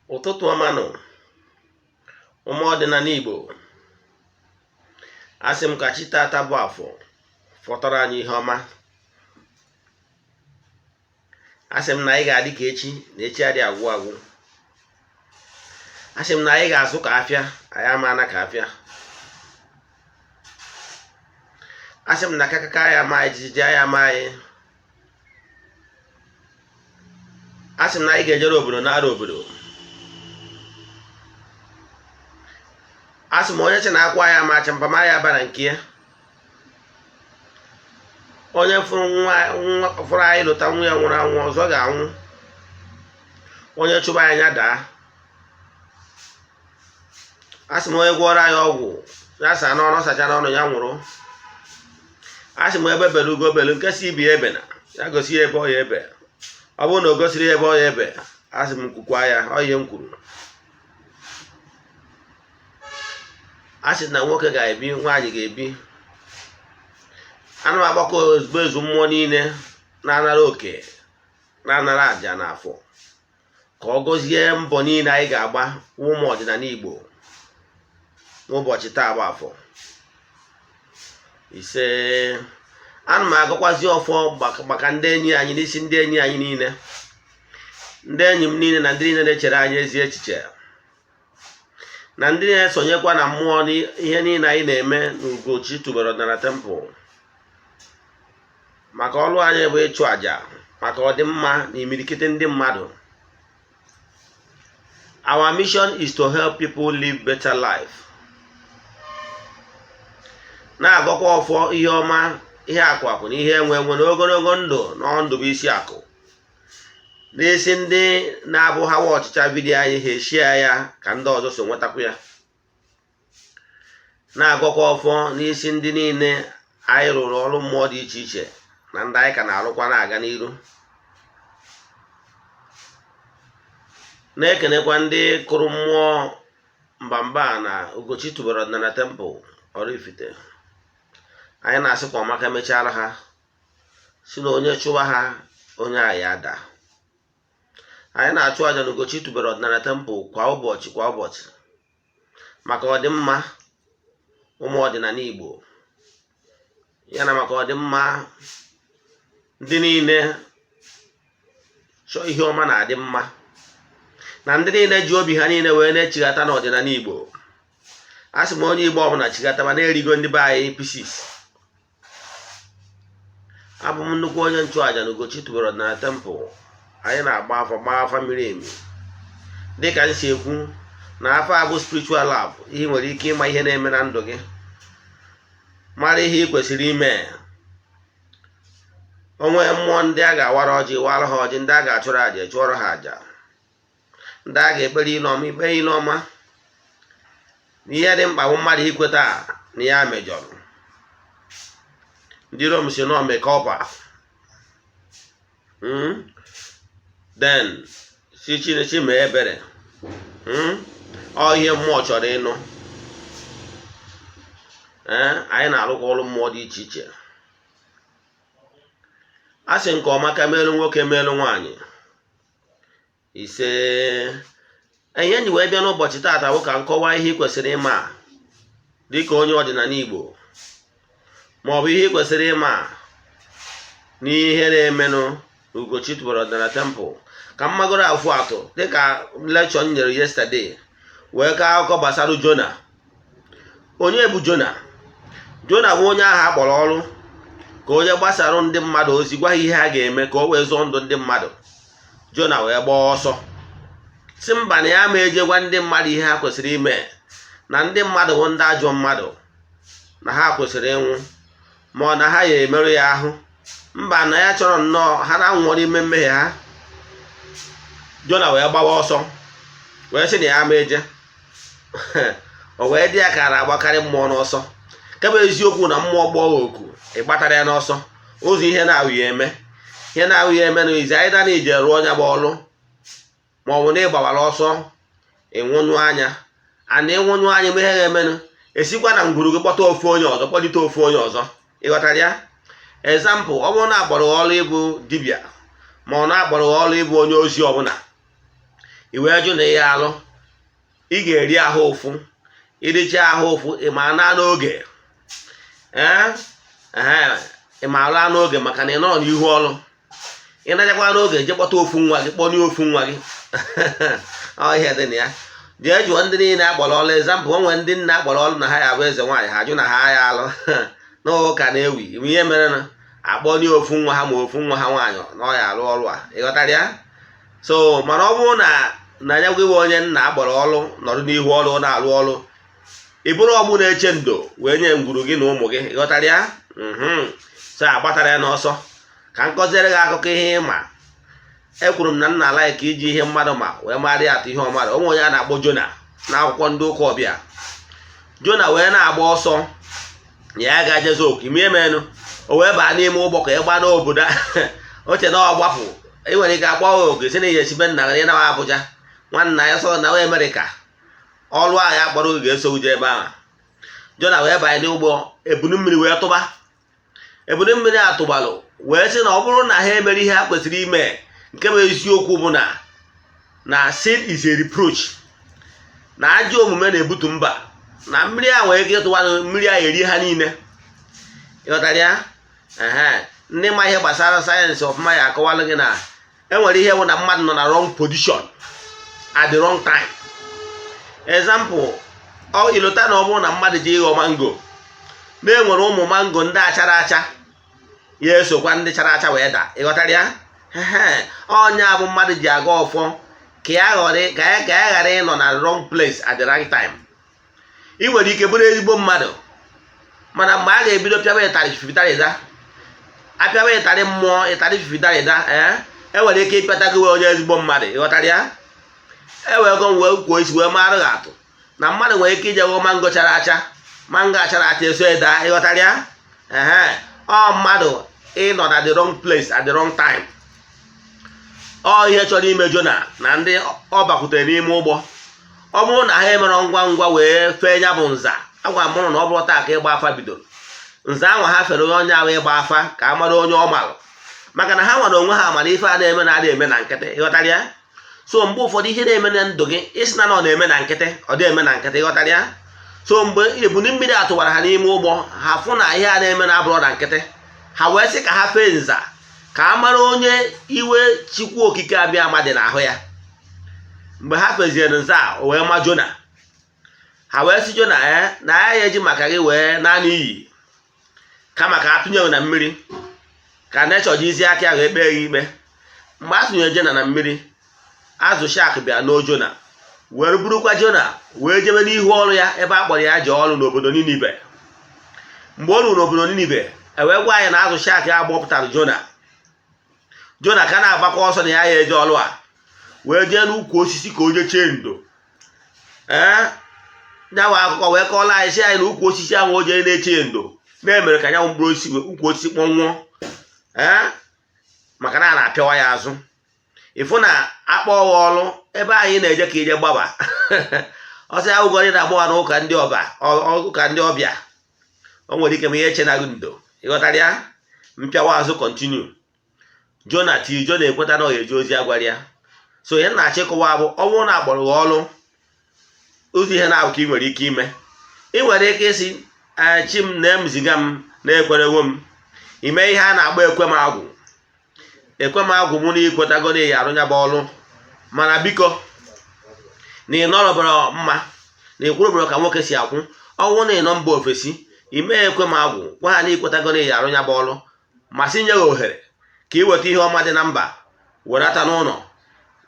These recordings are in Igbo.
Ụtụtụ ọma nụ, ụmụ ọdịnala Igbo. Asị m ka chi tata bụ afọ fọtara anyị ihe ọma. Asị m na anyị ga-adị ka echi, na echi adị agwụ agwụ. Asị m na anyị ga-azụ ka afịa, anyị ama ana ka afịa. Asị m na kakaka ya ama anyị, jijiji ya ama anyị. Asị m na anyị ga-ejere obodo nara obodo. Asị m onye sị na akwụ ya ama acha, mpama ya bara nke ya. Onye fụrụ nwa fụrụ anyị lụta nwa ya nwụrụ anwụ ọzọ ga-anwụ. Onye chụba anyị ya daa. Asị m onye gwọrọ anyị ọgwụ ya saa n'ọnụ, sacha n'ọnụ ya nwụrụ. Asị m egbe belu ugo belu, nke sị ibe ya ebena, ya gosi ya ebe ọ ya ebe. Ọ bụrụ na o gosiri ya ebe ọ ya ebe, asị m nku kwaa ya. Ọ ihe m kwuru. Asị na nwoke ga-ebi, nwaanyị ga-ebi. Ana m agbakọ ozugbo ezu mmụọ niile na-anara oke, na-anara àjà n'afọ, ka ọ gọzie mbọ niile anyị ga-agba ụmụ ọdịnala Igbo n'ụbọchị taa bụ afọ. Ise. Ana m agọkwazi ọfọ maka ndị enyi anyị, n'isi ndị enyi anyị niile, ndị enyi m niile, na ndị niile na-echere anyị ezi echiche, na ndị na-esonyekwa na mmụọ n'ihe niile anyị na-eme n'Ugochi tubelu ọdịnala temple, maka ọrụ anyị bụ ịchụ àjà maka ọdịmma na imirikiti ndị mmadụ. Our mission is to help people live better life. Na-agọkwa ọfọ ihe ọma, ihe akụ akụ na ihe enwe enwe, na ogologo ndụ na ndụ bụ isi akụ, n'isi ndị na-abụ ha watchịcha video anyị, ha eshare ya ka ndị ọzọ so nwetakwu ya. Na-agọkwa ọfọ n'isi ndị niile anyị rụrụ ọrụ mmụọ dị iche iche na ndị anyị ka na-arụkwa na-aga n'iru. Na-ekenekwa ndị kụrụ mmụọ mbamba na Ugochi tubelu ọdịnala temple Oraifite. Anyị na-asị ka ọmaka mechara ha, si na onye chụwa ha, onye a ya ada. Anyị na-achụ aja na Ugochi tubelu ọdịnala temple kwa ụbọchị kwa ụbọchị maka ọdịmma ụmụ ọdịnala Igbo, ya na maka ọdịmma ndị niile chọọ ihe ọma na-adị mma, na ndị niile ji obi ha niile wee na-echighata n'ọdịnala Igbo. A sị m onye Igbo ọbụla chighataba na-erigo ndị be anyị pieces. Abụ m nnukwu onye nchụàjà na Ugochi tubelu ọdịnala temple. Anyị na-agba afa, gbaa afa miri emi. Dịka m si ekwu na afa bụ spiritual lab, ihe nwere ike ịma ihe na-eme na ndụ gị, mara ihe ị kwesịrị ime. Onwe mmụọ ndị a ga-awara ọjị, wara ha ọjị. Ndị a ga-achụrụ àjà, chụọrọ ha àjà. Ndị a ga-ekpere ile ọma, ikpe ile ọma. Na ihe dị mkpa bụ mmadụ ikweta na ya mejọrọ. Ndị Rom si nọ mea culpa, Then si Chineke mee ebere. Ọ ihe mmụọ chọrọ ịnụ. Ee, anyị na-arụkwa ọrụ mmụọ dị iche iche. A sị nke ọma ka meelu nwoke, meelu nwaanyị. Ise. Ihe nji wee bịa n'ụbọchị taata bụ ka m kọwaa ihe ị kwesịrị ịma dịka onye ọdịnala Igbo, ma ọ bụ ihe ị kwesịrị ịma n'ihe na-emenụ n'Ugochi tubelu ọdịnala temple. Ka m magoro afụ atụ dịka lecture m nyere yesterday wee kọọ akụkọ gbasara Jona. Onye bụ Jona? Jona bụ onye ahụ a kpọrọ ọrụ ka onye gbasara ndị mmadụ ozi, gwa ha ihe ha ga-eme ka o wee zọọ ndụ ndị mmadụ. Jona wee gbaa ọsọ, si mba, na ya ma eje gwa ndị mmadụ ihe ha kwesịrị ime, na ndị mmadụ bụ ndị ajọ mmadụ, na ha kwesịrị ịnwụ, ma ọ na ha ya emerụ ya ahụ. Mba, na ya chọrọ nnọọ ha na-anwụọ n'ime mmehie ha. Jona wee gbawa ọsọ, wee sị na ya ama eje. O wee dị ya ka a na-agbakarị mmụọ n'ọsọ. Kebe eziokwu na mmụọ gbọọ oku, ị gbatara ya n'ọsọ. Ụzọ ihe na-ahụ ya eme, ihe na-ahụ ya eme na izi anyị dana ije rụọ ọnya bụ ọlụ, ma ọ bụ na ị gbawara ọsọ, ịnwụnyụ anya ana ịnwụnyụ anya. Ma ihe ga-emenụ, esikwa na ngwuru gị kpọta ofu onye ọzọ, kpọlite ofu onye ọzọ. Ịghọtara ya? Example, ọ bụrụ na akpọrọ ọrụ ịbụ dibịa, ma ọ na-akpọrọ ọrụ ịbụ onye ozi ọbụla, I wee jụ na ihe alụ, ị ga-eri ahụ ụfụ. Iricha ahụ ụfụ, ị ma na n'oge, ee, ị ma alụ n'oge, maka na ị nọrọ n'ihu ọrụ. Ị nachakwa n'oge, jee kpọta ofu nwa gị, kpọnye ofu nwa gị. Ọ ihe dị na ya. Jee jụọ ndị niile akpọrọ ọrụ. Example, o nwere ndị nna akpọrọ ọrụ na ha ya abụ eze nwaanyị, ha jụ na ha ya alụ n'ụka na-ewi. Ihe mere na akpọnye ofu nwa ha ma ofu nwa ha nwaanyị na ọ ya alụ ọrụ a, ịghọtara ya? So mana ọ bụrụ na ya gịwe onye nna akpọrọ ọrụ nọrọ n'ihu ọrụ na-alụ ọrụ, ị bụrụ ọgbụ na-eche ndo wee nye ngwuru gị na ụmụ gị, ịghọtara ya? So agbatara ya n'ọsọ. Ka m kọziere gị akụkọ ihe ịma. Ekwuru m na nna like iji ihe mmadụ ma wee mara ya atụ ihe ọmara. Onwe onye a na-akpọ Jona n'akwụkwọ ndị ụka ọbịa. Jona wee na-agba ọsọ na ya ga-ejezi oku ime emenụ. O wee baa n'ime ụgbọ ka ị gbaa n'obodo oche na ọ gbapụ. Ị nwere ike akpọ oku si na ihe esibe nna gị nawa Abuja, nwanna ya sọ na Amerịka. Ọrụ ahụ ya kpọrọ gị ga-eso uje ebe ahụ. Jona wee banye n'ụgbọ, ebunu mmiri wee tụba. Ebunu mmiri a tụbalụ wee sị na ọ bụrụ na ha emere ihe ha kwesịrị ime, nke bụ eziokwu bụ na sin is a reproach, na ajọ omume na-ebutu mba, na mmiri a nwere ike ịtụwa, mmiri a eri ha niile. Ịghọtara ya? Ehe, ndị ma ihe gbasara sayensị ọfụma ya akọwalụ gị na enwere ihe bụ na mmadụ nọ na wrong position at the wrong time. Example, ọ ilota na ọ bụrụ na mmadụ ji ịghọ mango, na-enwere ụmụ mango ndị achara acha, ya esokwa ndị chara acha wee daa. Ịghọtara ya? Ehe, ọnya bụ mmadụ ji aga ọfọ ka ya ghara ịnọ na wrong place at the right time. Ị nwere ike bụrụ ezigbo mmadụ, mana mgbe a ga-ebido pịawa ịtarị fifitarịda, apịawa ịtarị mmụọ, ịtarị fifitarịda, ee, enwere ike ịpịata gị onye ezigbo mmadụ. Ịghọtara ya? Ewego m wee kwuo isi wee mara gị atụ na mmadụ nwere ike ije ghọọ mango chara acha, mango achara acha eso eda. Ịghọtara ya? Ehe, ọ mmadụ ịnọ na the wrong place at the wrong time. Ọ ihe chọrọ ime Jona na ndị ọ bakwutere n'ime ụgbọ. Ọ bụrụ na ha emere ngwa ngwa wee fee ya bụ nza, agwa mụrụ na ọ bụrụ taa ka ịgba afa bidoro. Nza ahụ ha fere onye ahụ ịgba afa ka a mara onye ọ malụ, maka na ha nwere onwe ha mara ife a na-eme na adị eme na nkịtị. Ịghọtara ya? So mgbe ụfọdụ, ihe na-eme na ndụ gị, isi na ọ na-eme na nkịtị, ọ dị eme na nkịtị. Ịghọtara ya? So mgbe ebuni mmiri atụwara ha n'ime ụgbọ, ha fụ na ihe a na-eme na abụrọ na nkịtị. Ha wee sị ka ha fee nza ka a mara onye iwe Chukwu Okike abịa ama dị n'ahụ ya. Mgbe ha feziere nza, o wee ma Jona. Ha wee sị Jona, ee, na ya eji maka gị wee naanị iyi, kama ka a tụnyeghị na mmiri, ka nechọ ji isi aka ya wee kpee ya ikpe. Mgbe a tụnyere Jona na mmiri, azụ shark bịa n'o Jona, were burukwa Jona wee jebe n'ihu ọrụ ya ebe a kpọrọ ya jee ọrụ n'obodo Ninive. Mgbe o ruru n'obodo Ninive, e wee gwa anyị na azụ shark a gbọpụtara Jona. Jona ka na-agbakọ ọsọ na ya ya eje ọrụ a, wee jee n'ukwu osisi ka o jee chee ndo. Ee, nyanwa akụkọ wee kọọla anyị, sị anyị na ukwu osisi ahụ o jee na-eche ndo na-emere ka nyanwụ mkpụrụ osisi, ukwu osisi kpọnwụọ, ee, maka na a na-apịawa ya azụ. Ịfụ na akpọ ọghọ ọrụ ebe anyị na-eje ka ije gbaba ọsọ ya ụgọrị na-agbagha n'ụka ndị ọba, ụka ndị ọbịa. O nwere ike ma ihe echenaghị ndo. Ịghọtara ya? Mpịawa azụ continue. Jona tii Jona ekweta na ọ ga-eje ozi agwara ya. So ihe na-achọ ịkọwa bụ, ọ bụrụ na akpọrọ gị ọrụ, ụzọ ihe na-abụ ka ị nwere ike ime. Ị nwere ike isi, "Chi m na-emziga m, na-ekwerewo m." Ime ihe a na-agba ekwe m agwụ, ekwe m agwụ mụ na ikwetago na iyi arụ ya bụ ọrụ, mana biko, na ị nọrọbara mma na ịkwụrụbara ka nwoke si akwụ. Ọnwụ na ịnọ mba ofesi, ime ekwe m agwụ, gwa ha na ikwetago na iyi arụ ya bụ ọrụ, ma sị nye gị ohere ka ị weta ihe ọma dị na mba werata n'ụlọ.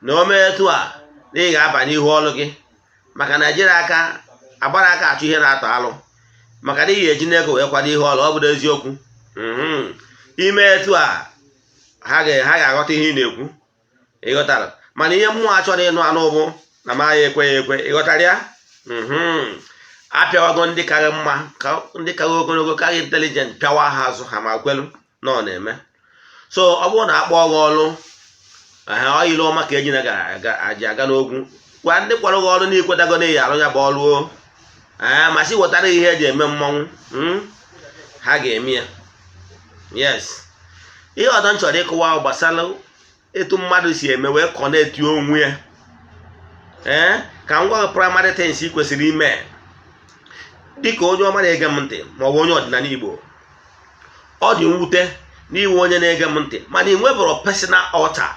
Na o mee etu a, na ị ga-aba n'ihu ọrụ gị, maka na ejiri aka agbara aka achụ ihe na-atọ alụ, maka na ị ga-eji n'ego wee kwado ihe ọrụ. Ọ bụrụ eziokwu, ime etu a, ha ga-aghọta ihe ị na-ekwu. Ịghọtara? Mana ihe mmụọ achọrọ ịnụ anụ bụ na ma ya ekwe ya ekwe. Ịghọtara ya? Apịawago ndị karị mma, ndị karị ogologo, karị intelligent, pịawa ha azụ, ha ma kwelu na ọ na-eme. So ọ bụrụ na akpọ gị ọrụ, ọ yiri ọma ka eji na aji aga n'ogwu. Gwa ndị kwara gị ọrụ na ikwetago na iyi arụ ya bụ ọrụ o, ee, ma sị wetara ihe eji eme mmọnwụ, ha ga-eme ya. Yes, ihe ọzọ m chọrọ ịkọwa gbasara etu mmadụ si eme wee connect onwe ya. Ee, ka m gwa gị primary things ị kwesịrị ime dịka onye ọma na-ege m ntị maọbụ onye ọdịnala Igbo. Ọ dị mwute n'iwe onye na-ege m ntị mana ị nwebụrụ personal altar.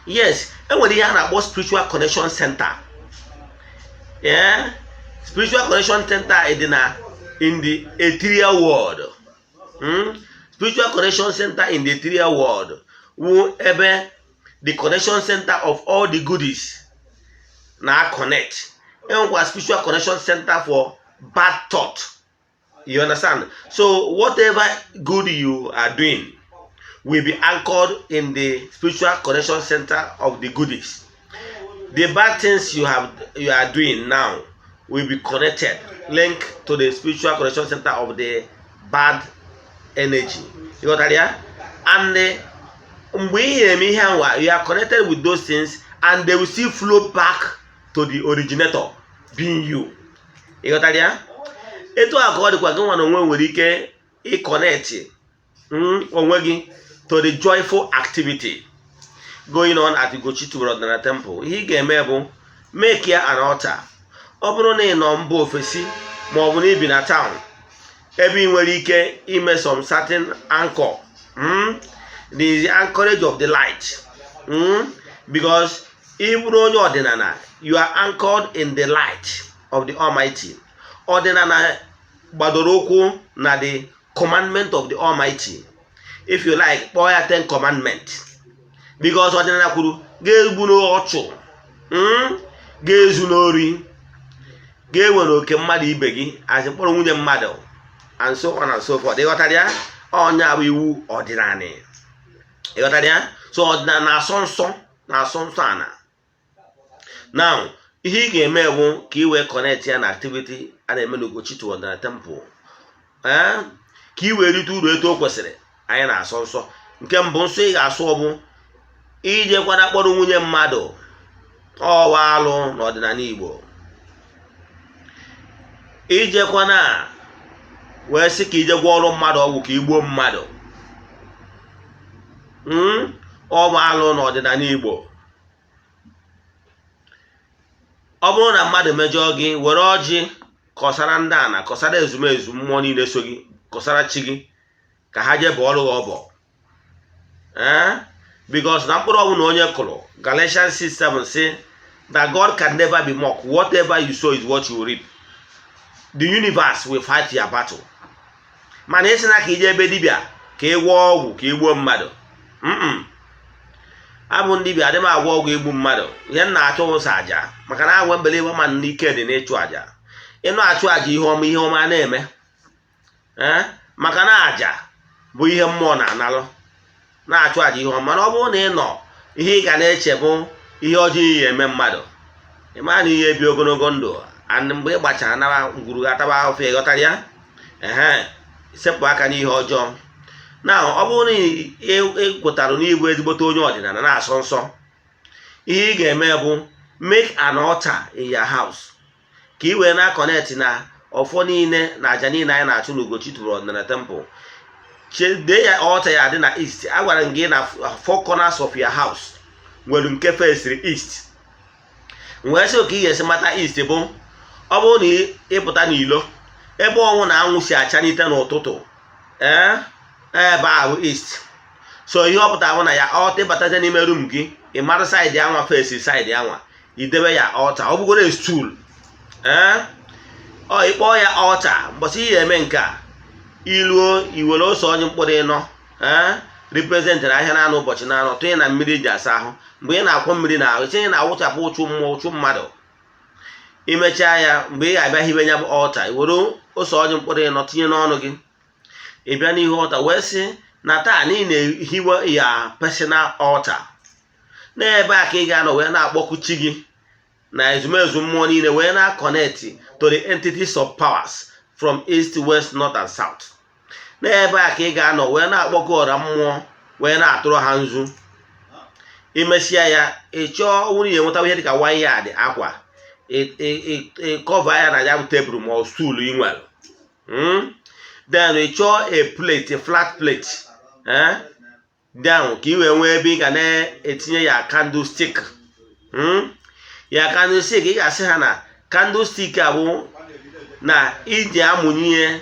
Yes, enwere ihe a na-akpọ spiritual connection center. Yeah, spiritual connection center dị na in the ethereal world. Spiritual connection center in the ethereal world wụ ebe the connection center of all the goodies na connect. Enwekwa spiritual connection center for bad thought, you understand? So whatever good you are doing will be anchored in the spiritual connection center of the goodies. The bad things you are doing now will be connected, linked to the spiritual connection center of the bad energy. You got ya? And mgbe ị na-eme ihe anwa, you are connected with those things and they will still flow back to the originator, being you. Ị ghọtara ya? Etu a ka ọ dịkwa gị nwa na onwe nwere ike ịconnect onwe gị to the joyful activity going on at Ugochi Tubelu Ọdịnala Temple. Ihe ị ga-eme bụ make ya an altar. Ọ bụrụ na ị nọ mba ofesi ma ọ bụ na ibi na town ebe ị nwere ike ime some certain anchor, the anchorage of the light, because ị bụrụ onye ọdịnala, you are anchored in the light of the Almighty. Ọdịnala gbadoro ụkwụ na the commandment of the Almighty. If you like, kpọọ ya Ten Commandment, because ọdịnala kwuru ga-egbu n'ọchụ, ga-ezu n'ori, ga-ewere oke mmadụ ibe gị azị mkpọrọ nwunye mmadụ, and so on and so forth. Ịghọtara ya? Ọnya bụ iwu ọdịnala. Ịghọtara ya? So ọdịnala na-asọ nsọ, na-asọ nsọ ana. Now, ihe ị ga-eme bụ ka ị wee connect ya na activity a na-eme n'Ugochi Tubelu Ọdịnala Temple, ee, ka ị wee rite uru etu o kwesịrị. Anyị na-asọ nsọ. Nke mbụ nsọ ị ga-asụ ọ bụ ijekwana kpọrọ nwunye mmadụ. Ọwa alụ n'ọdịnala Igbo. Ijekwana wee sị ka ije gwọ ọrụ mmadụ ọgwụ ka igbuo mmadụ. Ọ bụ alụ n'ọdịnala Igbo. Ọ bụrụ na mmadụ mejọọ gị, were ọjị kọsara ndị ana, kọsara ezumezu mmụọ niile so gị, kọsara chi gị ka ha jee bọọlụ gị ọbọ. Ee, because na mkpụrụ ọbụla onye kụrụ, Galatians 6:7 sị that God can never be mocked. Whatever you sow is what you reap. The universe will fight your battle. Mana ị sị na ka ije ebe dibịa ka ị gwọọ ọgwụ ka ị gbuo mmadụ, abụ ndị dibịa adị m agwọ ọgwụ igbu mmadụ. Ihe m na-achụ ụsọ aja, maka na agwa mbele ma n'ike dị n'ịchụ aja. Ịnụ achụ aja ihe ọma, ihe ọma na-eme. Ee, maka na aja bụ ihe mmụọ na-analụ. Na-achụ aja ihe ọma. Mana ọ bụrụ na ị nọ, ihe ị ga na-eche bụ ihe ọjọọ iyi eme mmadụ, ị mara na ihe ebi ogologo ndụ and mgbe ị gbachara nara ngwuru ataba ahụfụ. Ịghọtara ya? Ehe, sepụ aka n'ihe ọjọọ. Na ọ bụrụ na ị kwetara n'ịbụ ezigbote onye ọdịnala na-asọ nsọ, ihe ị ga-eme bụ make an altar in your house ka ị wee na-aconnect na ọfọ niile na aja niile anyị na-achụ n'Ugochi Tubelu Ọdịnala Temple. Dee ya, altar ya dị na east. Agwara m gị na four corners of your house nwere nke fesiri east. Wee sị ka ị ga-esi mata east bụ ọ bụrụ na ị pụta n'ilo, ebe ọnwụ na anwụ si achanite n'ụtụtụ, ee, ebe ahụ east. So ihe ọ pụtara bụ na ya altar, ịbatazie n'ime room gị, ị mara side anwa face side anwa, idebe ya altar. Ọ bụgoro stool, ee, ọ ịkpọọ ya altar. Mbọsị ihe eme nke a, iluo, iwere ose ọjị mkpụrụ ịnọ, ee, representịrị ahịa na-anọ ụbọchị na-anọ, tụnye na mmiri eji asa ahụ. Mgbe ị na-akwọ mmiri na ahụ, itinye na-awụchapụ ụchụ mmụọ, ụchụ mmadụ. Imechaa ya, mgbe ị ga-abịa hibe ya bụ altar, i were ose ọjị mkpụrụ ịnọ tinye n'ọnụ gị. Ị bịa n'ihu altar wee sị na taa na ị na-ehiwe ya personal altar. N'ebe a ka ị ga-anọ wee na-akpọku chi gị na ezumezu mmụọ niile, wee na-connect to the entities of powers from east, west, north and south. N'ebe a ka ị ga-anọ wee na-akpọku ọra mmụọ, wee na-atụrụ ha nzu. Imesịa ya, ị chọọ nwunye enweta ihe dịka one yard akwa, ịcover ya na ya bụ tebụl ma ọ stool ị nwere. Then ị chọọ a plate, a flat plate, eh, down, ka ị wee nwee ebe ị ga na-etinye ya candlestick. Ya candlestick, ị ga-asị ha na candlestick a bụ na iji amụnye ihe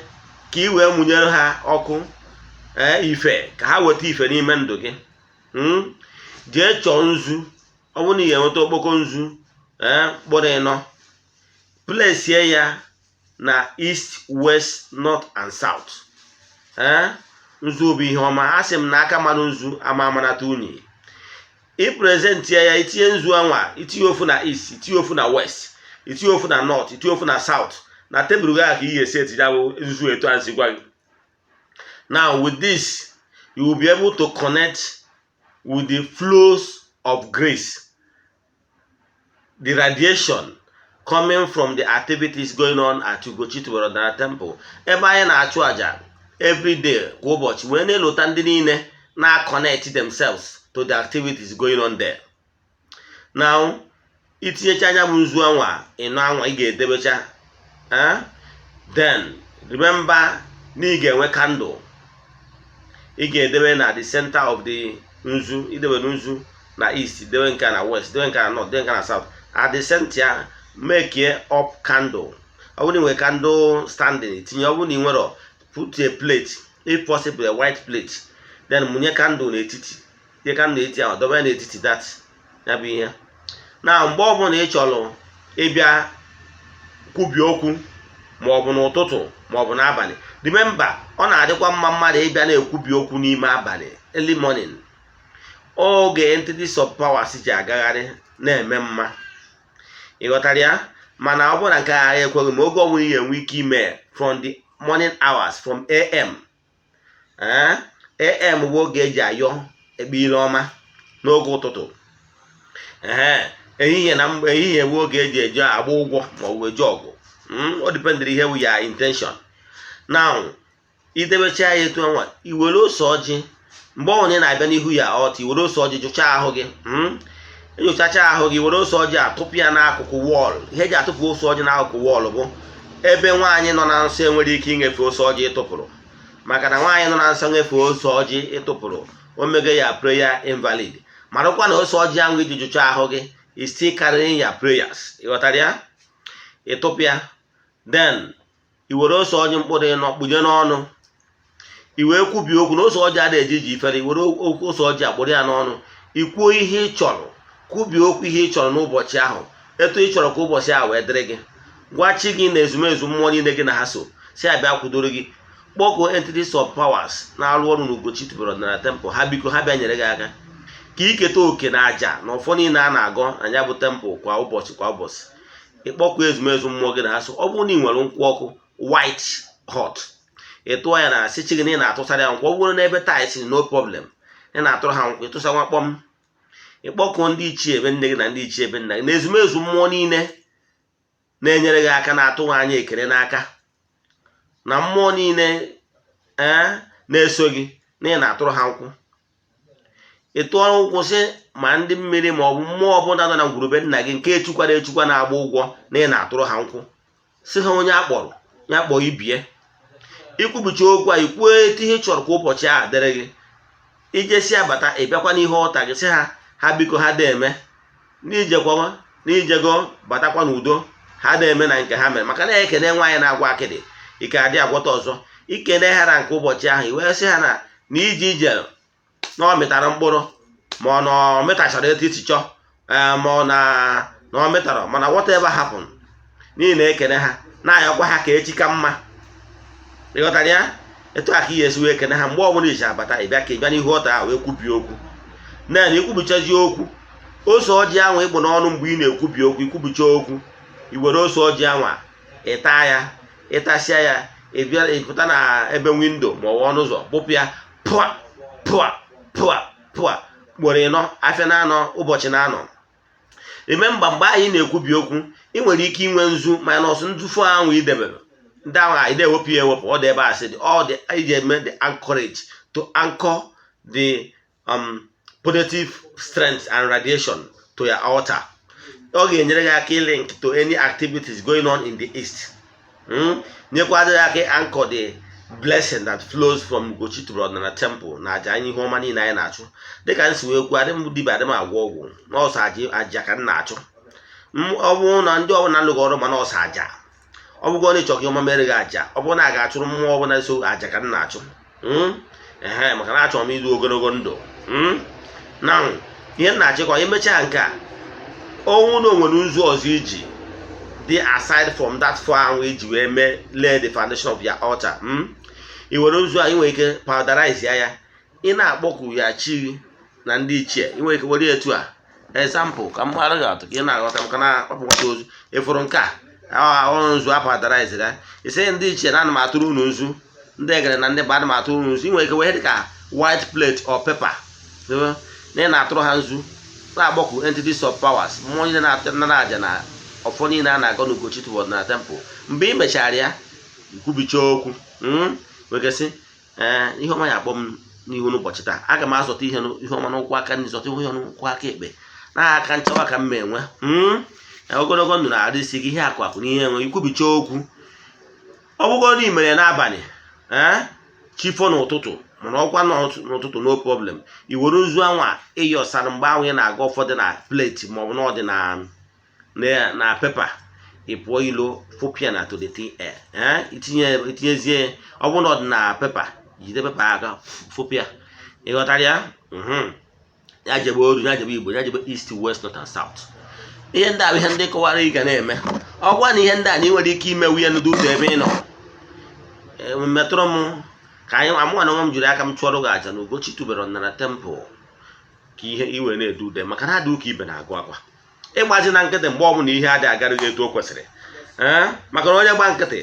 ka ị wee mụnyere ha ọkụ, ee, ife, ka ha weta ife n'ime ndụ gị. Jee chọọ nzu. Ọ bụrụ na ị ga-enweta okpoko nzu, ee, mkpụrụ 4, place ya na east, west, north and south. Ee, nzu bụ ihe ọma. A sị m na aka mmanụ nzu ama amanata unyi. Ị presentie ya, itinye nzu anwa, itinye ofu na east, itinye ofu na west, itinye ofu na north, itinye ofu na south. Na tebụl gị ka ị ga-esi etinye bụ nzu etu a nsi gwa gị. Now, with this, you will be able to connect with the flows of grace, the radiation coming from the activities going on at Ugochi Tubelu Temple, ebe anyị na-achụ àjà every day, kwa ụbọchị, wee na-elota ndị niile na-connect themselves to the activities going on there. Now, itinyecha anya bụ nzu anwa ịnọ anwa ị ga-edebecha. Then remember na ị ga-enwe candle ị ga-edebe na the center of the nzu. Idebe nzu na east, debe nke na west, debe nke na north, debe nke na south. At the center ya, make up candle. Ọ bụrụ na ị nwere candle standing, tinye. Ọ bụrụ na ị nwere, put a plate, if possible a white plate, then mụnye candle n'etiti. Tinye candle n'etiti ahụ, dobe ya n'etiti that ya bụ ihe. Na mgbe ọbụla ị chọrọ ịbịa kwubie okwu, ma ọ bụ n'ụtụtụ ma ọ bụ n'abalị, remember, ọ na-adịkwa mma mmadụ ịbịa na-ekwubi okwu n'ime abalị, early morning, oge entities of powers ji agagharị na-eme mma. Ị ghọtara ya? Mana ọ bụrụ na nke a ekweghị, ma oge ọbụla ị ga-enwe ike ime, from the morning hours, from AM. AM bụ oge eji ayọ ekpe ile ọma n'oge ụtụtụ. Ee, ehihie na mgbe ehihie bụ oge eji eje agba ụgwọ ma ọ bụ eje ọgụ. O dependịrị ihe bụ ya intention. Now, idebecha ya etu anwa, i were ose ọjị. Mgbe ọ ị na-abịa n'ihu ya ọtụ, i were ose ọjị jụchaa ahụ gị. Enyochacha ahụ gị, were ose ọjị atụpụ ya n'akụkụ wall. Ihe eji atụpụ ose ọjị n'akụkụ wall bụ ebe nwaanyị nọ na nsọ enwere ike ịnyefe ose ọjị ịtụpụrụ, maka na nwaanyị nọ na nsọ nyefe ose ọjị ịtụpụrụ, o mege ya prayer invalid. Marakwa na ose ọjị ahụ iji jụcha ahụ gị is still carrying your prayers. Ịghọtara ya? Ịtụpụ ya, then i were ose ọjị mkpụrụ 4 kpunye n'ọnụ, i wee kwubie okwu na ose ọjị a na-eji iji ifere. I were okwu ose ọjị akpụrụ ya n'ọnụ, ikwuo ihe ị chọrọ, kwubie okwu ihe ị chọrọ n'ụbọchị ahụ, etu ị chọrọ ka ụbọchị ahụ wee dịrị gị. Gwa chi gị na ezumezu mmụọ niile gị na ha so si abịa kwudoro gị. Kpọkuo entities of powers na-arụ ọrụ n'Ugochi Tubelu Ọdịnala Temple, ha biko ha bịa nyere gị aka ka iketa oke na aja na ọfọ niile a na-agọ na ya bụ temple kwa ụbọchị, kwa ụbọchị. Ịkpọkuo ezumezu mmụọ gị na ha so. Ọ bụrụ na ị nwere nkwụ ọkụ white hot, ị tụọ ya na asị chi gị na ị na-atụsara ya nkwụ. Ọ bụrụ n'ebe tiles, no problem, ị na-atụrụ ha nkwụ, ịtụsa nwa kpọm. Ịkpọkuo ndị ichie ebe nne gị na ndị ichie ebe nna gị na ezumezu mmụọ niile na-enyere gị aka, na-atụghị anya ekele n'aka, na mmụọ niile ee na-eso gị na ị na-atụrụ ha nkwụ. Ị tụọ nkwụ sị ma ndị mmiri ma ọ bụ mmụọ ọbụla nọ na ngwurube nna gị nke echukwara echukwa na-agba ụgwọ na ị na-atụrụ ha nkwụ, si ha onye akpọrọ ya kpọọ ibie. Ikwubicha okwu a, ikwuo etu ihe ị chọrọ ka ụbọchị ahụ dịrị gị. Ijesi abata, ị bịakwa n'ihe ọta gị, sị ha, ha biko ha na-eme n'ijekwa n'ijego batakwa n'udo, ha na-eme na nke ha mere, maka na ekene nwaanyị na-agwa akịdị ike adị agwọta ọzọ. Ikene ha na nke ụbọchị ahụ, i wee sị ha na na ije ije na ọ mịtara mkpụrụ, ma ọ na ọ mịtachara etu isi chọọ, ma ọ na ọ mịtara, mana whatever happen, n'ihi na ekene ha na-ayọkwa ha ka echi ka mma. Ịghọtara ya? Etu a ka ị ga-esi wee kene ha. Mgbe ọbụla iji abata, ịbịa ka ịbịa n'ihu ọta ahụ wee kwubie okwu na ikwubichazi okwu, ose ọjị ahụ ịkpụ n'ọnụ mgbe ị na-ekwubi okwu, ikwubicha okwu, i were ose ọjị anwa ịta ya. Ịtasịa ya, ịbịa ịpụta na ebe window ma ọ bụ ọnụ ụzọ, kpụpụ ya pụa pụa pụa pụa ugboro 4, afịa na-anọ, ụbọchị na-anọ. Remember, mgbe anyị na-ekwubi okwu, ị nwere ike inwe nzu minus nzufu ahụ i debere ndị ahụ anyị na-ewepụ ya ewepụ. Ọ dị ebe a sị dị all the iji eme the anchorage to anchor the positive strength and radiation to your altar. Ọ ga-enyere gị aka link to any activities going on in the east, nyekwara gị aka anchor the blessing that flows from Ugochi Tubelu Ọdịnala Temple na aja anyị, ihe ọma niile anyị na-achụ. Dịka m si wee kwuo, adị m dibịa, adị m agwọ ọgwụ n'ọsọ, aja ka m na-achụ. Ọ bụrụ na ndị ọbụla lụgị ọrụ, mana ọsọ aja, ọ bụgo na ịchọ ka ọma mere gị aja, ọ bụrụ na a ga-achụrụ mmụọ ọbụla so aja ka m na-achụ. Ehe, maka na achọrọ m idu ogologo ndụ. Na ihe m na-achịkwa, emechaa nke a, ọnwụ na onwere nzu ọzọ iji dị aside from that four ahụ iji wee mee lay the foundation of your altar, I were nzu a, ị nwere ike powderize ya. Ị na-akpọku ya chi na ndị ichie, ị nwere ike were etu a, example, ka m mara gị atụ ka ị na-aghọta, maka na ọpụkwata ozu ịfụrụ nke a, ọrụ nzu a powderize ya. Isi ndị ichie na ana m atụrụ unu nzu, ndị egere na ndị bụ ana m atụrụ unu nzu. Ị nwere ike wee dị ka white plate or paper na ị na-atụrụ ha nzu, na-agbakwu entities of powers, mmụọ niile na-anara aja na ọfọ niile a na-agọ n'Ugochi tubelu na temple. Mgbe ị mechara ya, ikwubicha okwu, nwekesị ee, ihe ọma ya akpọ m n'ihu n'ụbọchị taa, aga m azọta ihe ihe ọma n'ụkwụ aka nri, zọta ihe n'ụkwụ aka ekpe, na aka nchawa ka m ma enwe ogologo ndụ na-arụ isi gị, ihe akụ akụ na ihe enwe. Ikwubicha okwu, ọ bụgo na i mere n'abalị, ee, chifo n'ụtụtụ, mana ọkwa n'ụtụtụ, no problem. I were nzu anwa ịyọsara mgbe ahụ ị na-aga ụfọdụ na plate maọbụ na ọ dị na paper, ị pụọ ilo, fụpịa na to the thin air. Ee, itinye, itinyezie. Ọ bụrụ na ọ dị na paper, jide paper aka fụpịa. Ị ghọtara ya? Ya jebe oru, ya jebe Igbo, ya jebe east, west, north and south. Ihe ndị a bụ ihe ndị kọwara ị ga na-eme. Ọ gwa na ihe ndị a na ị nwere ike ime nwunye n'ụdị ụzọ ebe ị nọ. Metụrụ m ka anyị amụọ na nwa m jiri aka m chụọrọ gị aja na Ugochi tubelu na temple, ka ihe iwe na-edu ude, maka na adị ụka ibe na-agụ akwa. Ịgbazi na nkịtị mgbe ọbụla ihe adịghị agara gị etu o kwesịrị, ee, maka na onye gba nkịtị,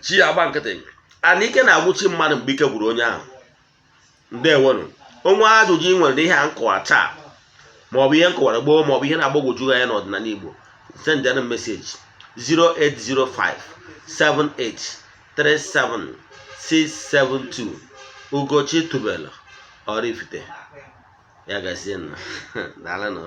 chi ya agba nkịtị. Ana ike na-agwụchi mmadụ mgbe ike gwụrụ onye ahụ. Ndewonu. Onwe ajụjụ ị nwere n'ihe a nkọwa taa, maọbụ ihe nkọwara gboo, maọbụ ihe na-agbagwoju gị anya n'ọdịnala Igbo, send them message 0805 78 37 672. Ugochi tubelu Oraifite. Ya gazie nụ. Daalụnụ.